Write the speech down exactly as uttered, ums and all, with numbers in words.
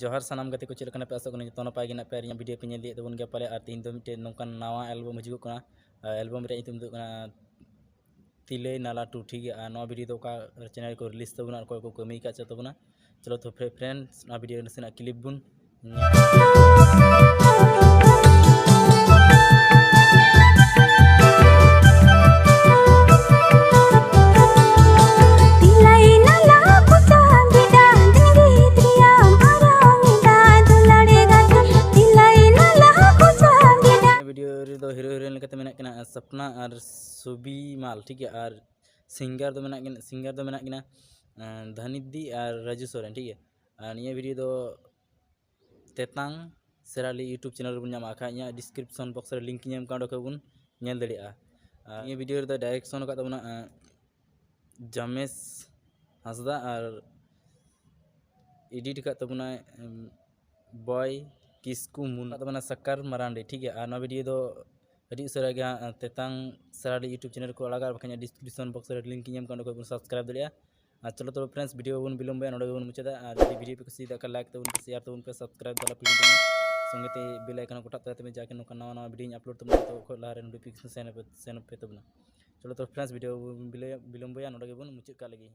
ᱡᱚᱦᱟᱨ ᱥᱟᱱᱟᱢ ᱜᱟᱛᱮ ᱠᱚ, ᱪᱮᱫ ᱞᱮᱠᱟ ᱢᱮᱱᱟᱜ ᱯᱮ? ᱟᱥᱚᱜ ᱠᱟᱹᱱᱟᱹᱧ ᱡᱚᱛᱚ ᱱᱟᱯᱟᱭ ᱜᱮ ᱢᱮᱱᱟᱜ ᱯᱮᱭᱟ᱾ ᱟᱨ ᱤᱧᱟᱹᱜ ᱵᱷᱤᱰᱤᱭᱳ ᱯᱮ ᱧᱮᱞ ᱤᱫᱤᱭᱮᱫ ᱛᱟᱵᱚᱱ ᱜᱮᱭᱟ ᱯᱟᱞᱮ᱾ ᱟᱨ ᱛᱮᱦᱮᱧ ᱫᱚ ᱢᱤᱫᱴᱮᱱ ᱱᱚᱝᱠᱟᱱ ᱱᱟᱣᱟ ᱮᱞᱵᱟᱢ ᱦᱤᱡᱩᱜᱚᱜ ᱠᱟᱱᱟ᱾ ᱟᱨ ᱮᱞᱵᱟᱢ ᱨᱮᱭᱟᱜ ᱧᱩᱛᱩᱢ ᱫᱚ ᱦᱩᱭᱩᱜ ᱠᱟᱱᱟ ᱛᱤᱞᱟᱹᱭ ᱱᱟᱞᱟ ᱴᱩ, ᱴᱷᱤᱠ ᱜᱮᱭᱟ᱾ ᱟᱨ ᱱᱚᱣᱟ ᱵᱷᱤᱰᱤᱭᱳ ᱫᱚ ᱚᱠᱟ ᱪᱮᱱᱮᱞ ᱨᱮᱠᱚ ᱨᱤᱞᱤᱡᱽ ᱛᱟᱵᱚᱱᱟ ᱟᱨ ᱚᱠᱚᱭ ᱠᱚ ᱠᱟᱹᱢᱤ ᱟᱠᱟᱫ ᱪᱚ ᱛᱟᱵᱚᱱᱟ, ᱪᱚᱞᱚ ᱛᱚ ᱯᱷᱨᱮ-, ᱯᱷᱨᱮᱱᱰᱥ, ᱚᱱᱟ ᱵᱷᱤᱰᱤᱭᱳ ᱱᱟᱥᱮᱱᱟᱜ ᱠᱞᱤᱯ ᱵᱚᱱ ᱧᱮᱞ᱾ ᱛᱤᱞᱟᱹᱭ ᱱᱟᱞᱟ ᱠᱚᱪᱟ ᱜᱮᱰᱟ ᱰᱤᱝᱜᱤ ᱫᱨᱤᱭᱟᱢ ᱟᱨᱚᱝ ᱮᱫᱟ ᱫᱩᱞᱟᱹᱲᱤ ᱜᱟᱛᱮ᱾ ᱛᱤᱞᱟᱹᱭ ᱱᱟᱞᱟ ᱠᱚᱪᱟ ᱜᱮᱰᱟ᱾ ᱵᱷᱤᱰᱤᱭᱳ ᱨᱮᱫᱚ ᱦᱤᱨᱳ ᱦᱤᱨᱳᱭᱤᱱ ᱞᱮᱠᱟᱛᱮ ᱢᱮᱱᱟᱜ ᱠᱤᱱᱟ ᱥᱟᱯᱱᱟ ᱟᱨ ᱥᱩᱵᱤᱢᱟᱞ, ᱴᱷᱤᱠ ᱜᱮᱭᱟ᱾ ᱟᱨ ᱥᱤᱝᱜᱟᱨ ᱫᱚ ᱢᱮᱱᱟᱜ ᱠᱤᱱᱟ, ᱥᱤᱝᱜᱟᱨ ᱫᱚ ᱢᱮᱱᱟᱜ ᱠᱤᱱᱟ ᱟᱸ, ᱫᱷᱟᱱᱤᱫᱤ ᱟᱨ ᱨᱟᱡᱩ ᱥᱚᱨᱮᱱ, ᱴᱷᱤᱠ ᱜᱮᱭᱟ᱾ ᱟᱨ ᱱᱤᱭᱟᱹ ᱵᱷᱤᱰᱤᱭᱳ ᱫᱚ ᱛᱮᱛᱟᱝ ᱥᱮᱨᱟᱞᱤ YouTube ᱪᱮᱱᱮᱞ ᱨᱮᱵᱚᱱ ᱧᱟᱢᱟ᱾ ᱟᱠᱷᱟᱡ ᱤᱧᱟᱹᱜ ᱰᱤᱥᱠᱨᱤᱯᱥᱚᱱ ᱵᱚᱠᱥ ᱨᱮ ᱞᱤᱝᱠ ᱤᱧ ᱮᱢ ᱠᱟᱜᱼᱟ, ᱚᱸᱰᱮ ᱠᱷᱚᱡ ᱵᱚᱱ ᱧᱮᱞ ᱫᱟᱲᱮᱭᱟᱜᱼᱟ᱾ ᱟᱨ ᱱᱤᱭᱟᱹ ᱵᱷᱤᱰᱤᱭᱳ ᱨᱮᱫᱚ ᱰᱟᱭᱨᱮᱠᱥᱚᱱ ᱟᱠᱟᱫ ᱛᱟᱵᱚᱱᱟ ᱟᱸ, ᱡᱟᱢᱮᱥ ᱦᱟᱸᱥᱫᱟ ᱟᱨ ᱮᱰᱤᱴ ᱟᱠᱟᱫ ᱛᱟᱵᱚᱱᱟᱭ ᱩᱢ, ᱵᱚᱭ ᱠᱤᱥᱠᱩ ᱢᱩᱱ ᱟᱠᱟᱫ ᱛᱟᱵᱚᱱᱟ ᱥᱟᱠᱟᱨ ᱢᱟᱨᱟᱱᱰᱤ, ᱴᱷᱤᱠ ᱜᱮᱭᱟ᱾ ᱟᱨ ᱱᱚᱣᱟ ᱵᱷᱤᱰᱤᱭᱳ ᱫᱚ ᱟᱹᱰᱤ ᱩᱥᱟᱹᱨᱟ ᱜᱮ ᱦᱟᱸᱜ ᱛᱮᱛᱟᱝ ᱥᱮᱨᱟᱞᱤ YouTube ᱪᱮᱱᱮᱞ ᱨᱮᱠᱚ ᱟᱲᱟᱜᱟ, ᱟᱨ ᱵᱟᱠᱷᱟᱱ ᱰᱤᱥᱠᱨᱤᱯᱥᱚᱱ ᱵᱚᱠᱥ ᱨᱮ ᱞᱤᱝᱠ ᱤᱧ ᱮᱢ ᱠᱟᱜᱼᱟ, ᱚᱸᱰᱮ ᱠᱷᱚᱡ ᱵᱚᱱ ᱥᱟᱵᱥᱠᱨᱟᱭᱤᱵ ᱫᱟᱲᱮᱭᱟᱜᱼᱟ᱾ ᱟᱨ ᱪᱚᱞᱚ ᱛᱚᱵᱮ ᱯᱷᱨᱮᱱᱰᱥ, ᱵᱷᱤᱰᱤᱭᱳ ᱵᱟᱵᱚᱱ ᱵᱤᱞᱚᱢᱵᱚᱭᱟ, ᱱᱚᱰᱮ ᱜᱮᱵᱚᱱ ᱢᱩᱪᱟᱹᱫᱟ᱾ ᱟᱨ ᱡᱩᱫᱤ ᱵᱷᱤᱰᱤᱭᱳ ᱯᱮ ᱠᱩᱥᱤᱭᱟᱫᱟ ᱠᱷᱟᱱ ᱞᱟᱭᱤᱠ ᱛᱟᱵᱚᱱ ᱯᱮ, ᱥᱮᱭᱟᱨ ᱛᱟᱵᱚᱱ ᱯᱮ, ᱥᱟᱵᱥᱠᱨᱟᱭᱤᱵ ᱫᱚ ᱟᱞᱚᱯᱮ ᱦᱤᱲᱤᱧ ᱛᱟᱵᱚᱱᱟ᱾ ᱥᱚᱸᱜᱮ ᱛᱮ ᱵᱮᱞ ᱟᱭᱠᱚᱱ ᱠᱚᱴᱟᱜ ᱛᱟᱭ ᱛᱟᱵᱚᱱ, ᱡᱟᱠᱮ ᱱᱚᱝᱠᱟ ᱱᱟᱣᱟ ᱱᱟᱣᱟ ᱵᱷᱤᱰᱤᱭᱳᱧ ᱟᱯᱞᱳᱰ ᱛᱟᱵᱚᱱᱟ, ᱡᱚᱛᱚ ᱠᱷᱚᱡ ᱞᱟᱦᱟᱨᱮ ᱱᱳᱴᱤᱯᱷᱤᱠᱮᱥᱚᱱ ᱥᱮᱱ ᱯᱮ, ᱥᱮᱱ ᱯᱮ ᱛᱟᱵᱚᱱᱟ᱾ ᱪᱚᱞᱚ ᱛᱚᱵᱮ ᱯᱷᱨᱮᱱᱰᱥ, ᱵᱷᱤᱰᱤᱭᱳ ᱵᱟᱵᱚᱱ ᱵᱤᱞᱚᱢ-, ᱵᱤᱞᱚᱢᱵᱚᱭᱟ, ᱱᱚᱰᱮ ᱜᱮᱵᱚᱱ ᱢᱩᱪᱟᱹᱫ ᱠᱟᱜ ᱞᱮᱜᱮ᱾